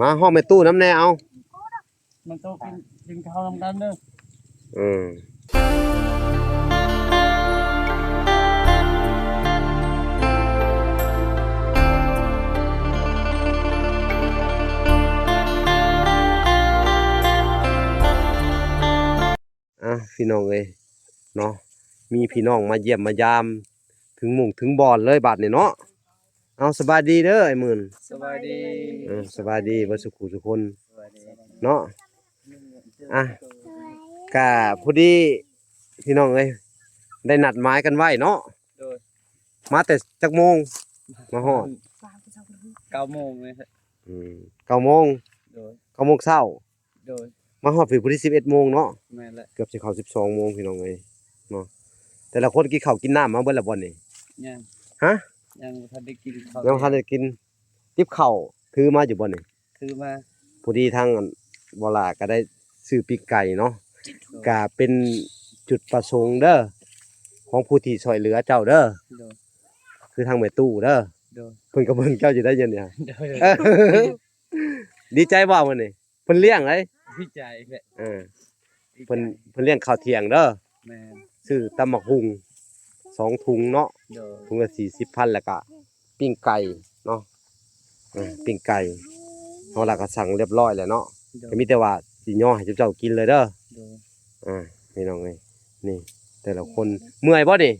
ມາ ຮ້ອງແມ່ຕູ້ນຳແດ່ ເອົາ ແມ່ຕູ້ກິນ ກິນເຂົ້ານຳກັນເດີ. ເອີ ອ່ະ ພີ່ນ້ອງເອີຍເນາະ ມີພີ່ນ້ອງມາຢ້ຽມມາຢາມ ເຖິງໝູ່ເຖິງບ່ອນເລີຍບາດນີ້ເນາະ. ເອົາ ສະບາຍດີເດີອ້າຍໝື່ນ. ສະບາຍດີ. ເອີ ສະບາຍດີເບິດສູ່ຜູ້ສູ່ຄົນ. ສະບາຍດີເນາະ. ອ່ະ ກະພໍດີພີ່ນ້ອງເອີຍ ໄດ້ນັດໝາຍກັນໄວ້ເນາະ. ໂດຍ. ມາແຕ່ຈັກໂມງມາຮອດ? ເກົ້າໂມງເລີຍ. ອືມ ເກົ້າໂມງ. ໂດຍ. ເກົ້າໂມງເຊົ້າ. ໂດຍ. ມາຮອດພີ້ພໍດີສິບເອັດໂມງເນາະ. ແມ່ນແຫຼະ. ເກືອບຊິເຂົ້າສິບສອງໂມງພີ່ນ້ອງເອີຍເນາະ. ແຕ່ລະຄົນກິນເຂົ້າກິນນ້ຳມາເບິດແລ້ວບໍ່ນີ້? ຍັງ. ຮະ? ຍັງບໍ່ທັນໄດ້ກິນເຂົ້າ. ຍັງບໍ່ທັນໄດ້ກິນ. ຕິບເຂົ້າຖືມາຢູ່ບໍ່ນີ້? ຖືມາ. ພໍດີທາງອັນບໍ່ຫຼ້າກໍໄດ້ຊື້ປີ້ງໄກ່ເນາະ. ໂດຍ. ກະເປັນຈຸດປະສົງເດີ ຂອງຜູ້ທີ່ຊ່ວຍເຫຼືອເຈົ້າເດີ. ໂດຍ. ຄືທາງແມ່ຕູ້ເດີ. ໂດຍ. ເພິ່ນກໍເບິ່ງເຈົ້າຢູ່ໄດ໋ຍາມນີ້. ໂດຍ. ດີໃຈບໍ່ມື້ນີ້? ເພິ່ນລ້ຽງເດ້. ດີໃຈແຫຼະ. ເອີ ດີໃຈ. ເພິ່ນ ເພິ່ນລ້ຽງເຂົ້າທ່ຽງເດີ. ແມ່ນ. ຊື້ຕຳບັກຫຸ່ງສອງຖົງເນາະ. ໂດຍ. ຖົງລະສີ່ສິບພັນ ແລ້ວກະປີ້ງໄກ່ເນາະ. ເອີ ປີ້ງໄກ່ ເຮົາລະກະສັ່ງລຽບຮ້ອຍແລ້ວເນາະ. ໂດຍ. ກະມີແຕ່ວ່າຊິຍໍໃຫ້ເຈົ້າກິນເລີຍເດີ. ໂດຍ. ອ່າ ພີ່ນ້ອງເອີຍ ນີ້ແຕ່ລະຄົນ ເມື່ອຍບໍ່ນີ້?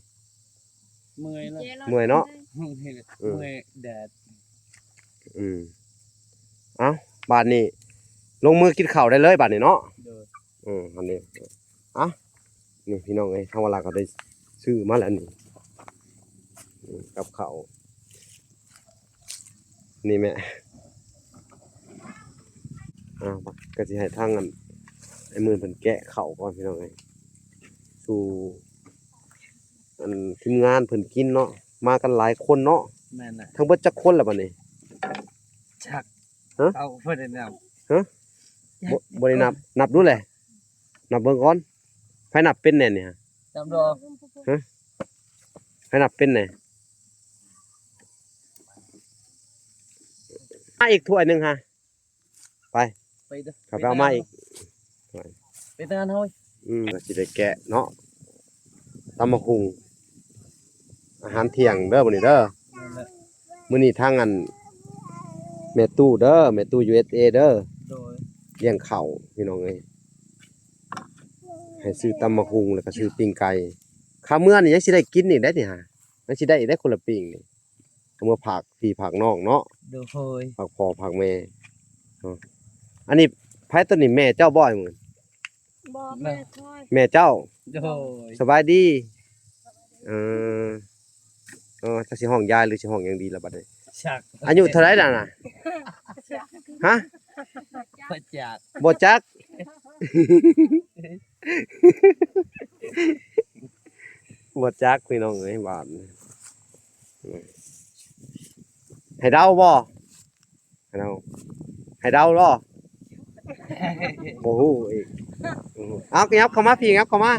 ເມື່ອຍລະ. ເມື່ອຍເນາະ. ເມື່ອຍແດດ. ອືມ ເອົ້າ ບາດນີ້ລົງມືກິນເຂົ້າໄດ້ເລີຍບາດນີ້ເນາະ. ໂດຍ. ເອີ ອັນນີ້ ອ່ະ ນີ້ພີ່ນ້ອງເອີຍ ທາງວາລາກໍໄດ້ຊື້ມາແລ້ວນີ້ ອືມ ກັບເຂົ້າ ນີ້ແມ່ ອ່າ ກໍຊິໃຫ້ທາງອັນ ໄອ້ໝື່ນເພິ່ນແກະເຂົ້າກ່ອນພີ່ນ້ອງເອີຍ ສູ່ ອັນທີມງານເພິ່ນກິນເນາະ ມາກັນຫຼາຍຄົນເນາະ. ແມ່ນແຫຼະ. ທັງເບິດຈັກຄົນລະບາດນີ້? ຈັກ. ຮະ? ເອົາ ບໍ່ໄດ້ນັບ. ຮະ? ບໍ່ ບໍ່ໄດ້ນັບ. ນັບດູແຫຼະ ນັບເບິ່ງກ່ອນ. ໃຜນັບເປັນແດ່ນີ້? ນັບບໍ່ອອກ. ຮະ? ໃຜນັບເປັນແດ່? ມາອີກຖ້ວຍໜຶ່ງຫາ. ໄປ ໄປເດີ ຂ້ອຍໄປເອົາມາອີກ. ໄປທາງນັ້ນເຮົາ. ອືມ ກໍຊິໄດ້ແກະເນາະ ຕຳບັກຫຸ່ງ ອາຫານທ່ຽງເດີມື້ນີ້ເດີ. ແມ່ນແຫຼະ. ມື້ນີ້ທາງອັນ ແມ່ຕູ້ເດີ ແມ່ຕູ້ ຢູເອສເອ ເດີ. ໂດຍ. ລ້ຽງເຂົ້າພີ່ນ້ອງເອີຍ. ໃຫ້ຊື້ຕຳບັກຫຸ່ງ ແລ້ວກໍຊື້ປີ້ງໄກ່. ຄາເມືອນີ້ຍັງຊິໄດ້ກິນອີກໄດ໋ນີ້ຫາ ຍັງຊິໄດ້ອີກໄດ໋ຄົນລະປີ້ງນີ້ ເອົາເມືອຝາກພີ່ຝາກນ້ອງເນາະ. ໂດຍ ຝາກພໍ່ຝາກແມ່ເນາະ. ອັນນີ້ໃຜຕົວນີ້ ແມ່ເຈົ້າບໍ່? ບໍ່ ແມ່ຂ້ອຍ ແມ່ເຈົ້າ. ໂດຍ ສະບາຍດີ. ເອີ ເອີ ຈັກຊິຮ້ອງຍາຍ ຫຼື ຊິຮ້ອງຫຍັງດີລະບັດນີ້. ຈັກ ອາຍຸເທົ່າໃດລະນະ? ຮະ? ບໍ່ຈັກ ບໍ່ຈັກ ບໍ່ຈັກ ພີ່ນ້ອງເອີຍ ບາດນີ້ ໃຫ້ເດົາບໍ່? ໃຫ້ເດົາ ໃຫ້ເດົາເນາະ ບໍ່ຮູ້ອີກ. ເອົາ ຫຍັບເຂົ້າມາພີ່ ຫຍັບເຂົ້າມາ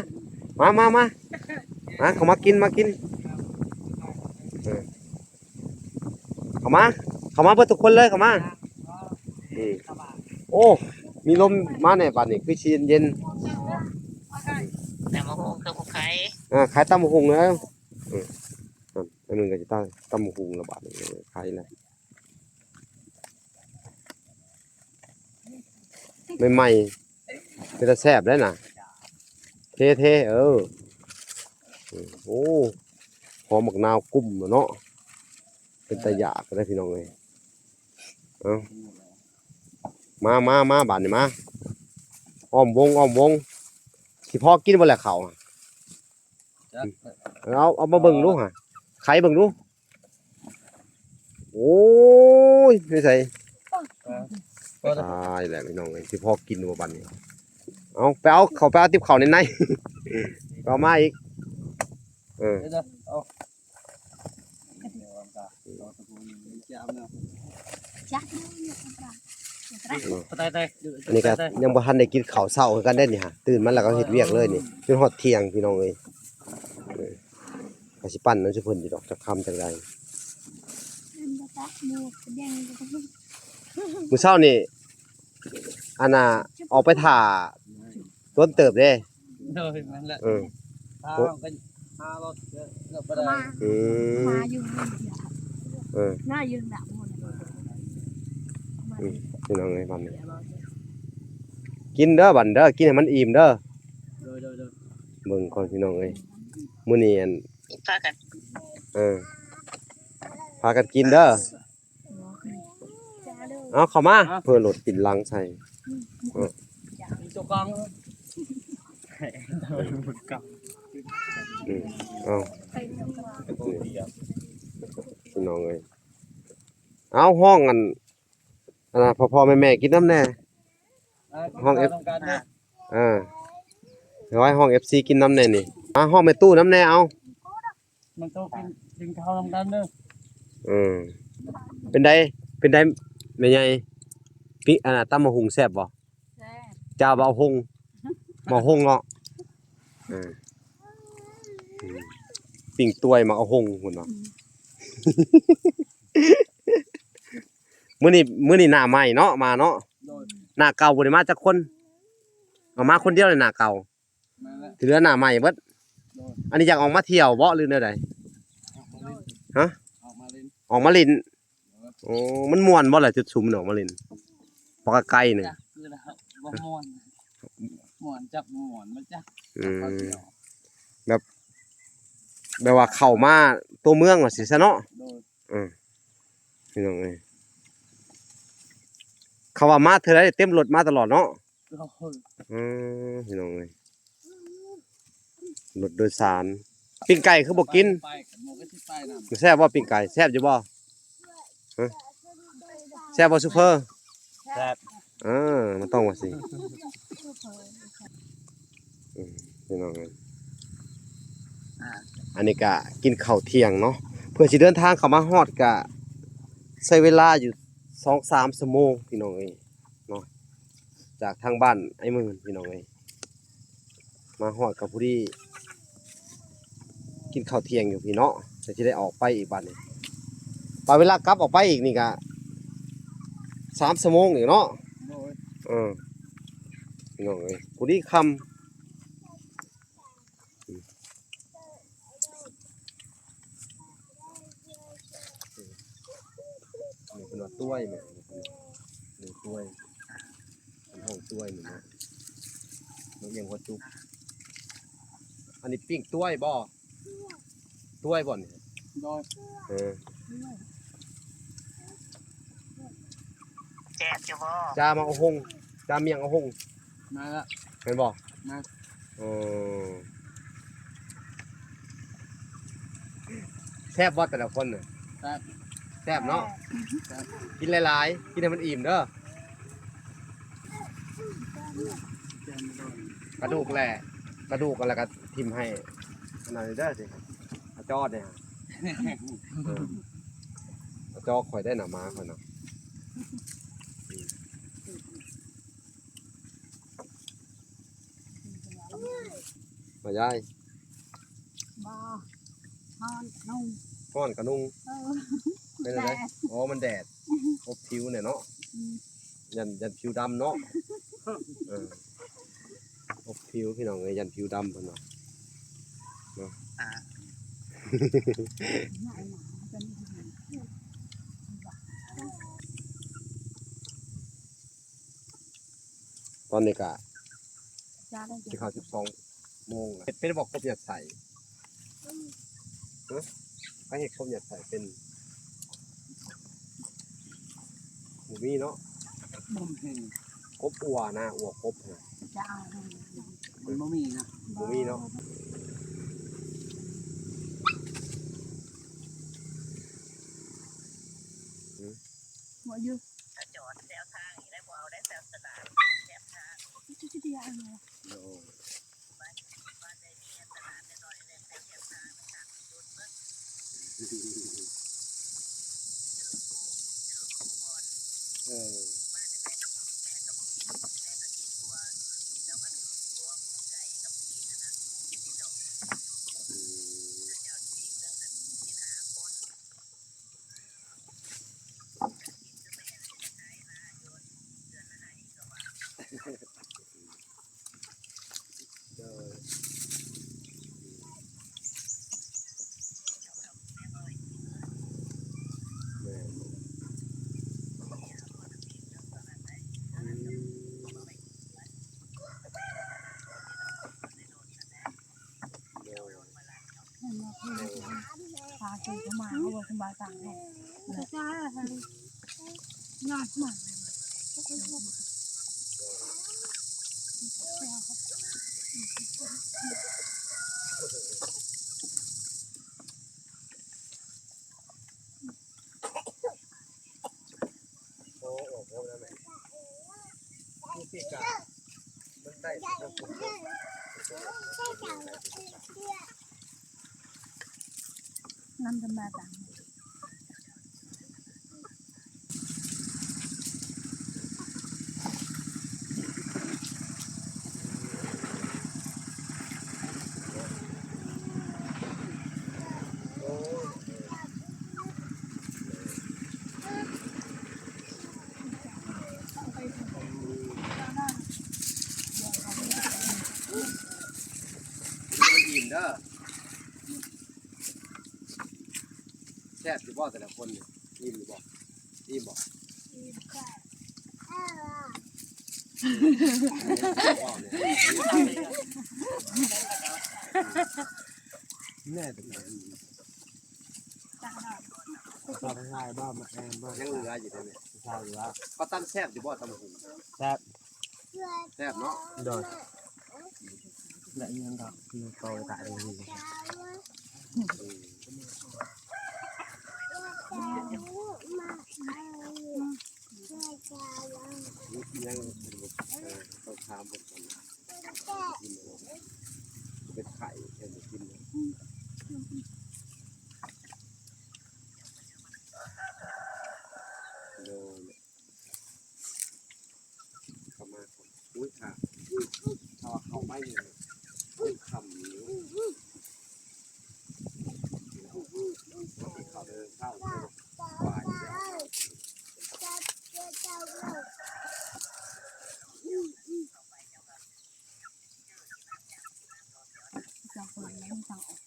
ມາ ມາ ມາ ມາ ເຂົ້າມາກິນ ມາກິນ ເອີ ເຂົ້າມາ ເຂົ້າມາເບິດທຸກຄົນເລີຍ ເຂົ້າມາ. ອືມ ໂອ້ ມີລົມມາແດ່ບາດນີ້ ຄືຊິເຢັນໆ. ຕຳບັກຫຸ່ງກັບໄຂ່ ອ່າ ຂາຍຕຳບັກຫຸ່ງເດີ. ອືມ ອັນໜຶ່ງກໍຊິຕຳ ຕຳບັກຫຸ່ງລະບາດນີ້ ຂາຍລະ ໃໝ່ໆ ເປັນຕາແຊບໄດ໋ນະ ເທໆ. ເອີ ໂອ້ ຫອມໝາກນາວກຸ້ມເນາະ ເປັນຕາຢາກໄດ໋ພີ່ນ້ອງເອີຍ. ເອົາ ມາ ມາ ມາ ບາດນີ້ມາ ອ້ອມວົງ ອ້ອມວົງ ຊິພໍກິນບໍ່ແຫຼະເຂົ້າ? ເອົາ ເອົາມາເບິ່ງດູຫາ ໄຂເບິ່ງດູ. ໂອ້ຍ ຢູ່ໃສ? ຕາຍແລ້ວພີ່ນ້ອງເອີຍ ຊິພໍກິນບໍ່ບັດນີ້. ເອົາ ໄປເອົາເຂົ້າ ໄປເອົາຕິບເຂົ້າໃນໃນ ເອົາມາອີກ. ເອີ ອັນນີ້ກໍຍັງບໍ່ທັນໄດ້ກິນເຂົ້າເຊົ້າຄືກັນເດ້ນີ້ຫາ ຕື່ນມາແລ້ວກໍເຮັດວຽກເລີຍນີ້ ຈົນຮອດທ່ຽງພີ່ນ້ອງເອີຍ. ເອີ ກໍຊິປັ້ນນຳຊຸເພິ່ນຢູ່ດອກ ຈັກຄຳຈັກໃດ. ມື້ເຊົ້ານີ້ ອັນນ່າ ອອກໄປຖ້າດົນເຕີບເດ້. ໂດຍ ແມ່ນແຫຼະ ເອີ ຖ້າເຮົາກໍຫາລົດກໍບໍ່ໄດ້. ອືມ ມາຢູ່ ເອີ ໜ້າຢືນດຳໝົດ. ອືມ ພີ່ນ້ອງເອີຍ ບັດນີ້ກິນເດີ ບັດເດີ ກິນໃຫ້ມັນອີ່ມເດີ. ໂດຍ ໂດຍ ໂດຍ ເບິ່ງກ່ອນພີ່ນ້ອງເອີຍ ມື້ນີ້ອັນ ພາກັນ ເອີ ພາກັນກິນເດີ. ເອົາເຂົ້າມາ ເພື່ອລົດປິ່ນຫຼັງໃສ່. ເອີ ເຈົ້າຂອງ ອືມ ເອົາ ພີ່ນ້ອງເອີຍ ເອົາ ຮ້ອງອັນ ອັນນ່າ ພໍ່ໆແມ່ໆກິນນຳແດ່. ຮ້ອງເອັບ ເອີ ເອົາ ຮ້ອງເອັບຊີກິນນຳແດ່ນີ້. ມາ ຮ້ອງແມ່ຕູ້ນຳແດ່ ເອົາ ແມ່ຕູ້ກິນ ກິນເຂົ້ານຳກັນເດີ. ເອີ ເປັນໃດ ເປັນໃດແມ່ໃຫຍ່ ປິ ອັນນ່າ ຕຳບັກຫຸ່ງແຊບບໍ່? ແຊບ ຈ້າວບັກຫຸ່ງ ບັກຫຸ່ງເນາະ. ເອີ ອືມ ປີ້ງຕວາຍໝາກອະຫົງພຸ້ນເນາະ. ອືມ ມື້ນີ້ ມື້ນີ້ໜ້າໃໝ່ເນາະ ມາເນາະ. ໂດຍ ໜ້າເກົ່າບໍ່ໄດ້ມາຈັກຄົນ ເອົາມາຄົນດຽວເລີຍໜ້າເກົ່າ. ແມ່ນແຫຼະ ທີ່ເຫຼືອໜ້າໃໝ່ເບິດ. ໂດຍ ອັນນີ້ຢາກອອກມາທ່ຽວບໍ່ ຫຼືແນວໃດ? ອອກມາຫຼິ້ນ ຮະ? ອອກມາຫຼິ້ນ ອອກມາຫຼິ້ນ. ໂດຍ ໂອ້ ມັນມ່ວນບໍ່ລະ ຈຸດຊຸມອອກມາຫຼິ້ນ ປາກກະໄກ່ນີ້? ຈັກຄືລະ ບໍ່ມ່ວນ ມ່ວນຈັກບໍ່ມ່ວນ ມັນຈັກ. ອືມ ແບບ ແບບວ່າເຂົ້າມາຕົວເມືອງວ່າຊີ້ຊະເນາະ. ໂດຍ ເອີ ພີ່ນ້ອງເອີຍ ເຂົາວ່າມາເທື່ອໃດເຕັມລົດມາຕະຫຼອດເນາະ. ໂດຍ ເອີ ພີ່ນ້ອງເອີຍ ລົດໂດຍສານ. ປີ້ງໄກ່ຄືບໍ່ກິນ? ໄປກັນໝູ່ກໍຊິໄປນຳ. ແຊບບໍ່ປີ້ງໄກ່? ແຊບຢູ່ບໍ່? ຮະ? ແຊບບໍ່ຊຸບເພີ? ແຊບ. ເອີ ມັນຕ້ອງວ່າຊີ້ ອືມ ພີ່ນ້ອງເອີຍ ອັນນີ້ກະກິນເຂົ້າທ່ຽງເນາະ ເພື່ອຊິເດີນທາງເຂົ້າມາຮອດກະໃຊ້ເວລາຢູ່ສອງສາມຊົ່ວໂມງ ພີ່ນ້ອງເອີຍເນາະ ຈາກທາງບ້ານອ້າຍໝື່ນ ພີ່ນ້ອງເອີຍ. ມາຮອດກໍພໍດີກິນເຂົ້າທ່ຽງຢູ່ພີ້ເນາະ ກໍຊິໄດ້ອອກໄປອີກບາດນີ້ ປະເວລາກັບອອກໄປອີກນີ້ກະສາມຊົ່ວໂມງອີກເນາະ. ໂດຍ ເອີ ພີ່ນ້ອງເອີຍ ພໍດີຄ່ຳ. ນີ້ເພິ່ນວ່າຕ້ວຍແມ່ນ ນີ້ຕ້ວຍ ເພິ່ນຮ້ອງຕ້ວຍນີ້ເນາະ ນກຫຍັງຫົວຈຸກ ອັນນີ້ປີ້ງຕ້ວຍບໍ່? ຕ້ວຍບໍ່ນີ້? ໂດຍ ເອີ ແຊບຢູ່ບໍ່? ຈາມາໂອຫົງ ຈາມຽງໂອຫົງ ມາລະ ແມ່ນບໍ່? ມາ ເອີ ແຊບບໍ່ແຕ່ລະຄົນນະ? ແຊບ ແຊບເນາະ ແຊບ ກິນຫຼາຍໆ ກິນໃຫ້ມັນອີ່ມເດີ ກະດູກແຫຼະ ກະດູກ ແລ້ວກະຖິ້ມໃຫ້ອັນນັ້ນເດີ ອາຈອດນີ້ ເອີ ອາຈອກຂ້ອຍໄດ້ນະ ໝາຂ້ອຍນະ ມາຍາຍ ບໍ່ ຮ້ອນກະນຸ່ງ ຮ້ອນກະນຸ່ງ ເອີ ເປັນຈັ່ງໃດ? ແດດ ອໍ ມັນແດດ ອົບຜິວແດ່ເນາະ ອືມ ຢ້ານ ຢ້ານຜິວດຳເນາະ ເອີ ອົບຜິວ ພີ່ນ້ອງເອີຍ ຢ້ານຜິວດຳເພິ່ນວ່າເນາະ ອ່າ ຕອນນີ້ກະ ຈານໄດ້ ກິນເຂົ້າສິບສອງໂມງລະ ເຮັດເປັນບໍ່ ກົບຍັດໄສ້? ຮະ ໃຜເຮັດກົບຍັດໄສ້ເປັນ? ບໍ່ມີເນາະ ບໍ່ມີ ກົບອົ່ວນະ ອົ່ວກົບນະ ຈະເອົາ ມັນບໍ່ມີນະ ບໍ່ມີເນາະ ບໍ່ຢູ່ ຈອດແຖວທາງນີ້ແຫຼະ ບໍ່ເອົາໄດ້ແຖວຕະຫຼາດ ແຖວທາງ ໂດຍ ເອີ ອືມ ໂດຍ ແມ່ນ ອືມ ໂດຍ ເຫັນບໍ່ ພາເພິ່ນເຂົ້າມາ ເຂົາບໍ່ສະບາຍຕາແຮງ ໂອ້ ອອກແລ້ວແມ່ ຢູ່ປີກາຍ ມັນໄດ້ ນ້ຳທຳມະດາ. ກິນໃຫ້ມັນອີ່ມເດີ. ແຊບຢູ່ບໍ່ແຕ່ລະຄົນນີ້? ອີ່ມຢູ່ບໍ່? ອີ່ມບໍ່? ອີ່ມ ແນ່ ຊາວໄທບ້ານມາແອມບ້ານ ຍັງເຫຼືອຢູ່ເດ້ແມ່. ຊາວເຫຼືອ. ເຂົາຕຳແຊບຢູ່ບໍ່? ຕຳຫຸ່ງ ແຊບ ແຊບເນາະ. ໂດຍ. ແລະອີ່ຫຍັງກໍມີໂຕຕາຍເລີຍ. ອືມ ຍັງ ເອີ ຕ້ອງຖາມເພິ່ນກ່ອນ ກິນບໍ່? ເປັນໄຂ້ ແຄ່ບໍ່ກິນ. ໂດຍ. ເຂົ້າມາ ອຸ້ຍ ຖ້າ ຖ້າວ່າເຂົ້າໄປນີ້ ເປັນຄ່ຳຢູ່. ເຂົ້າເດີ ເຊົ້າ ບ່າຍ ເຈົ້າເພິ່ນຍັງສັ່ງອອກ.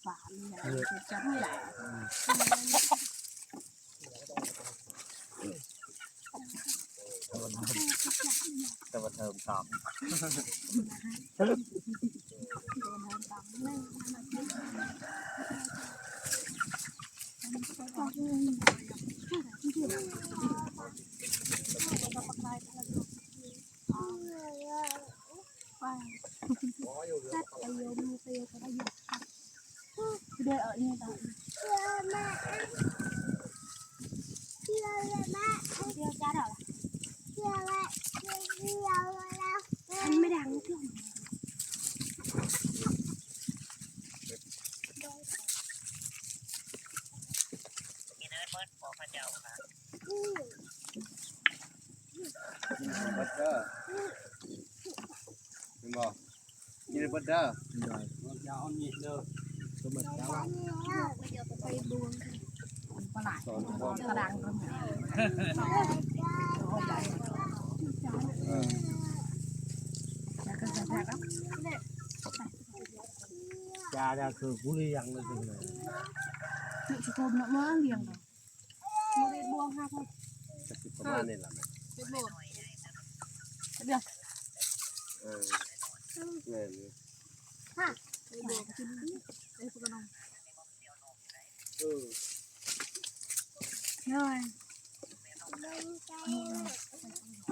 ປາເລີຍ ເອີ ຈັບໃຈ. ແຕ່ວ່າເທີມຕາມ ກິນໃຫ້ເບິດເດີ ເຫັນບໍ່? ກິນໃຫ້ເບິດເດີ ຢ່າເອົາມີດເດີ ສອນຄວາມ ເອີ ຢ່າ ຢ່າ ຄືກູລ້ຽງເລີຍ ຄື ຊິຄົມເນາະ ມາລ້ຽງ ບໍ່ໄດ້ບ່ວງຫາເພິ່ນ ກະຊິປະມານນີ້ລະແມ່ ເຮັດບໍ່ ເຮັດບໍ່ ເອີ ແມ່ນຢູ່ ຮະ ເຮັດບໍ່ ກິນ ເອີ ເອີ ເອີ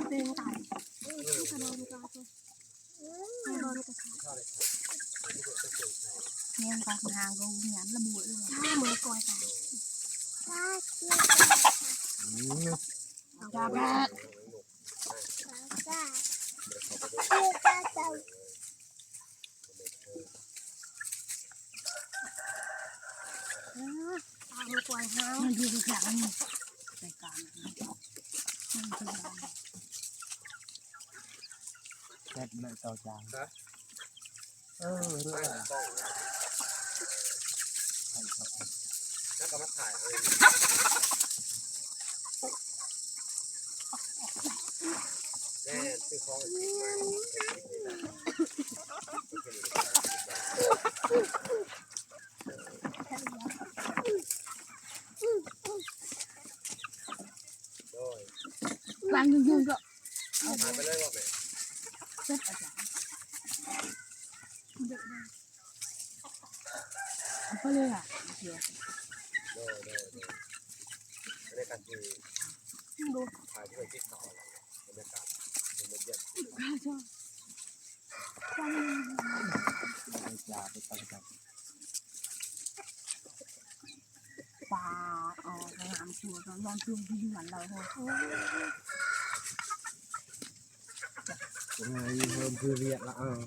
ເປັນໄປ ເອີ ກະໂດນກະ ແມ່ນປາກຫາງກໍຫຍັນລະບຸເລີຍ ຖ້າເມືອກ່ອຍກັນ ອືມ ຈ້າແບດ ອ່າ ປາກເມືອກ່ອຍຫາງ ມັນຢູ່ກາງ ໃສ່ກາງ ມັນຄື ແຊບເລີຍເຕົາຈາງ ຮະ ເອີ ເລື່ອຍ ແລ້ວກໍມາຖ່າຍ ເອີ ແມ່ນ ຊື້ຂອງ ໂດຍ ບາງຢູ່ໆ ກໍ ເອົາໄປເລີຍວ່າແມ່ ເກັບເອົາຈ້ະ ເອົາໄປເລີຍອະ ໂດຍ ໂດຍ ໂດຍ ອັນນີ້ກໍຄື ບໍ່ ຖ່າຍເພື່ອກິນເຂົ້າ ບັນຍາກາດ ປາ ອໍ ງາມສຸດ ລອງເບິ່ງທີ່ເຮືອນລາວ ໂອ້ ງາມເພີ່ມຄືວຽກລະ ເອົາ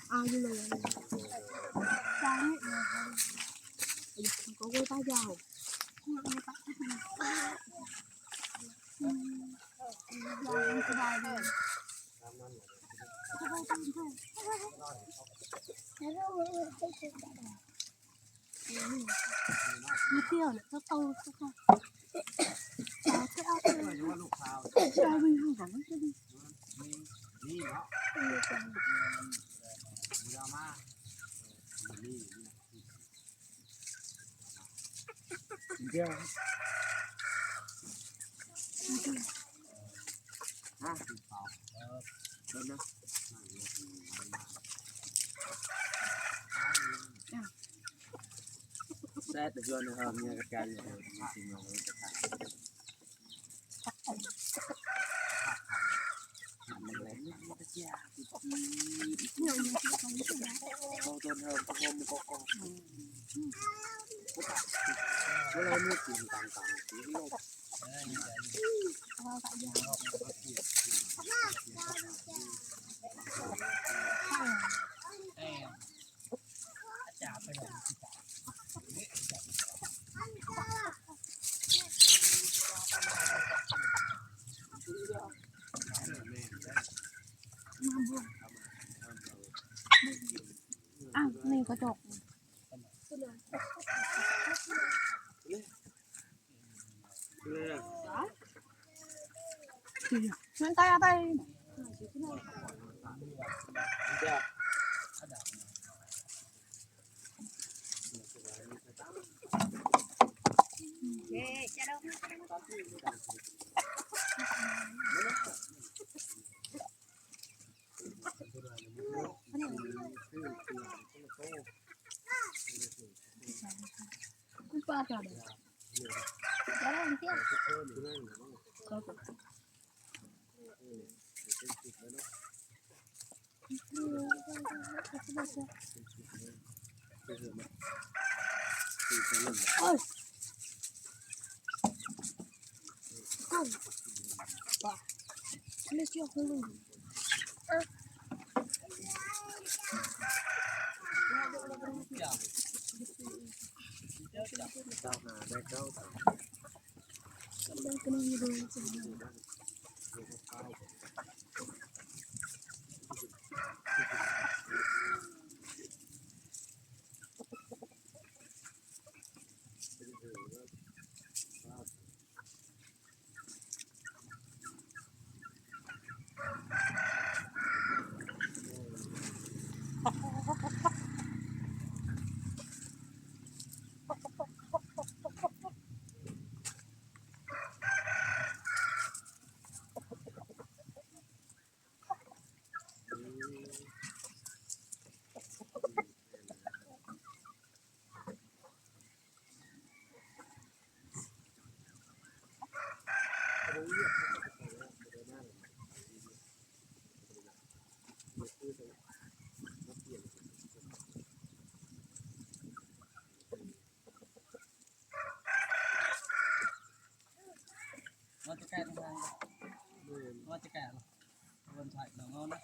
ເອົາຢູ່ເລີຍ ຈານນີ້ ກໍເວີຍຕາຍາວ ອືມ ສະບາຍດີ ມີທ່ຽວແຫຼະ ໂຕໆ ເອົາເອົາ ເອົາ ເອົາ ມີ ມີເນາະ ເອີ ເອົາມາ ເອີ ມີ ມີ ເດີ ຮະ ເອີ ເດີນະ ແຊບເຫຼືອເກີນ ເອີ ເມຍກະໄກ່ ເອີ ຊິເອົາໄປຂາຍ. ອ້າວ ນີ້ກະຈົກ ມັນຕາຍໄປ. ว่าจะแก้ทางล่างบ่ ว่าจะแก้บ่ วนถ่ายหนังเอานะ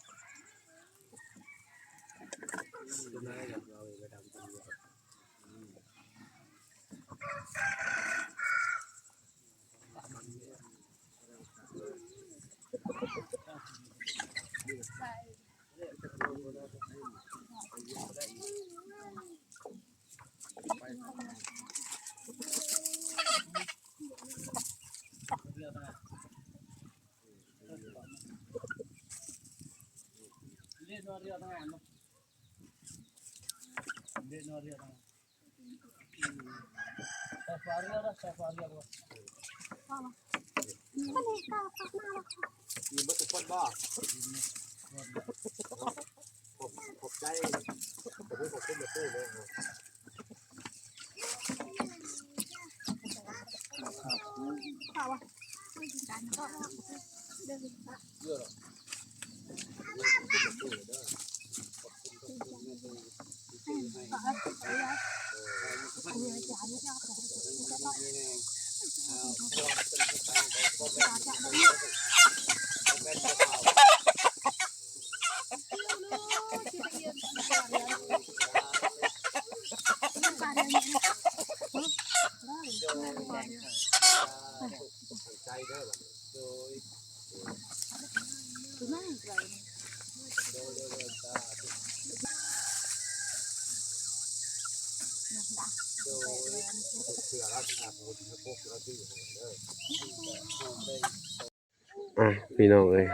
อ่ะ พี่น้องเอ้ย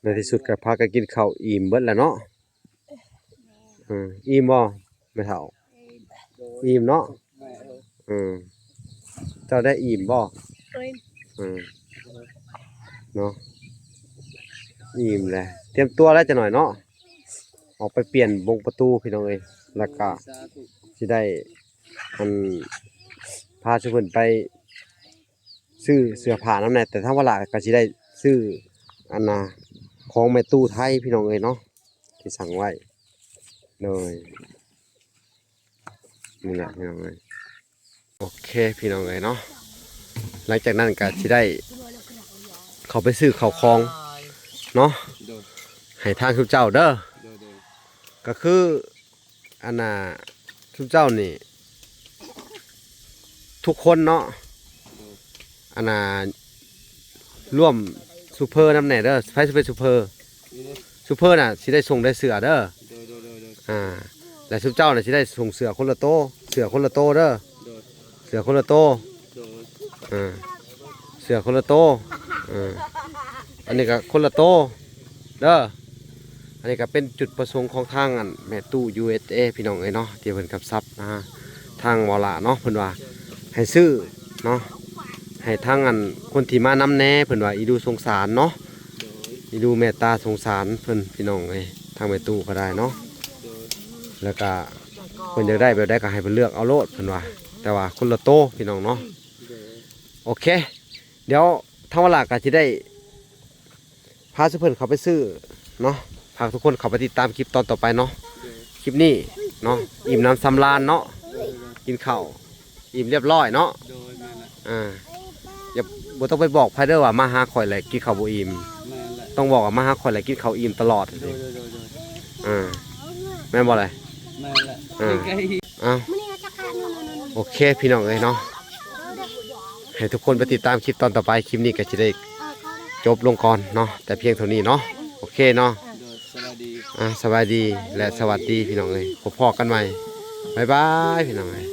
ในที่สุดก็พากันกินข้าวอิ่มเบิดแล้วเนาะ เออ อิ่มบ่แม่เฒ่า อิ่มเนาะ เออ เจ้าได้อิ่มบ่ เออ เนาะ อิ่มแล้ว เตรียมตัวแล้วจักหน่อยเนาะ ออกไปเปลี่ยนบงประตูพี่น้องเอ้ย แล้วก็สิได้ อัน พาซุเพิ่นไป ซื้อเสื้อผ้านำแหน่ แต่ทางวาระก็สิได้ซื้อ อันน่ะ ของแม่ตู้ไทยพี่น้องเอ้ยเนาะ ที่สั่งไว้ โดย นี่แหละพี่น้องเอ้ย โอเคพี่น้องเอ้ยเนาะ หลังจากนั้นก็สิได้ เข้าไปซื้อข้าวของเนาะ โดย ให้ทางซุมเจ้าเด้อ โดย โดย ก็คือ อันน่ะ ซุมเจ้านี่ ทุกคนเนาะ อันน่ะ ร่วมซูเปอร์นำแหน่เด้อ ไผสิเป็นซูเปอร์ ซูเปอร์น่ะ สิได้ส่งได้เสื้อเด้อ โดย โดย โดย โดย อ่า และซุมเจ้าน่ะ สิได้ส่งเสื้อคนละโต เสื้อคนละโตเด้อ โดย เสื้อคนละโต โดย อ่า เสื้อคนละโต อ่า อันนี้ก็คนละโตเด้อ อันนี้ก็เป็นจุดประสงค์ของทางอันแม่ตู้ ยูเอสเอ พี่น้องเอ้ยเนาะ ที่เพิ่นกำชับมาทางหมอหล้าเนาะ เพิ่นว่าให้ซื้อเนาะ ໃຫ້ທາງອັນຄົນທີ່ມານຳແດ່ ເພິ່ນວ່າອີດູສົງສານເນາະ ອີດູແມ່ດຕາສົງສານເພິ່ນ ພີ່ນ້ອງເອີຍ ທາງແມ່ຕູ້ກໍໄດ້ເນາະ ແລ້ວກະເພິ່ນຢາກໄດ້ແບບໃດກໍໃຫ້ເພິ່ນເລືອກເອົາໂລດເພິ່ນວ່າ ແຕ່ວ່າຄົນລະໂຕ ພີ່ນ້ອງເນາະ. ໂອເຄ ດຽວທາງວາລາກໍຊິໄດ້ ພາສູ່ເພິ່ນເຂົ້າໄປຊື້ເນາະ ຝາກທຸກຄົນເຂົ້າໄປຕິດຕາມຄລິບຕອນຕໍ່ໄປເນາະ. ໂດຍ ຄລິບນີ້ເນາະ ອີ່ມໜຳສຳລານເນາະ ໂດຍ ໂດຍ ກິນເຂົ້າອີ່ມລຽບຮ້ອຍເນາະ. ໂດຍ ແມ່ນແຫຼະ ອ່າ ຢ່າ ບໍ່ຕ້ອງໄປບອກໃຜເດີວ່າມາຫາຂ້ອຍແລ້ວກິນເຂົ້າບໍ່ອີ່ມ. ແມ່ນແຫຼະ ຕ້ອງບອກວ່າມາຫາຂ້ອຍແລ້ວກິນເຂົ້າອີ່ມຕະຫຼອດ. ໂດຍ ໂດຍ ໂດຍ ໂດຍ ອ່າ ແມ່ນບໍ່ລະ? ແມ່ນແຫຼະ ອ່າ ເອົ້າ ມື້ນີ້ເຮົາຈະຂາຍໂນ່ນໆໆ ໂອເຄ ພີ່ນ້ອງເອີຍເນາະ ໃຫ້ທຸກຄົນໄປຕິດຕາມຄລິບຕອນຕໍ່ໄປ. ຄລິບນີ້ກໍຊິໄດ້ຈົບລົງກ່ອນເນາະ ແຕ່ພຽງເທົ່ານີ້ເນາະ. ໂອເຄເນາະ ໂດຍ ສະບາຍດີ ອ່າ ສະບາຍດີ ແລະ ສະຫວັດດີ ພີ່ນ້ອງເອີຍ ພົບພໍ້ກັນໃໝ່ ບາຍບາຍ ພີ່ນ້ອງເອີຍ.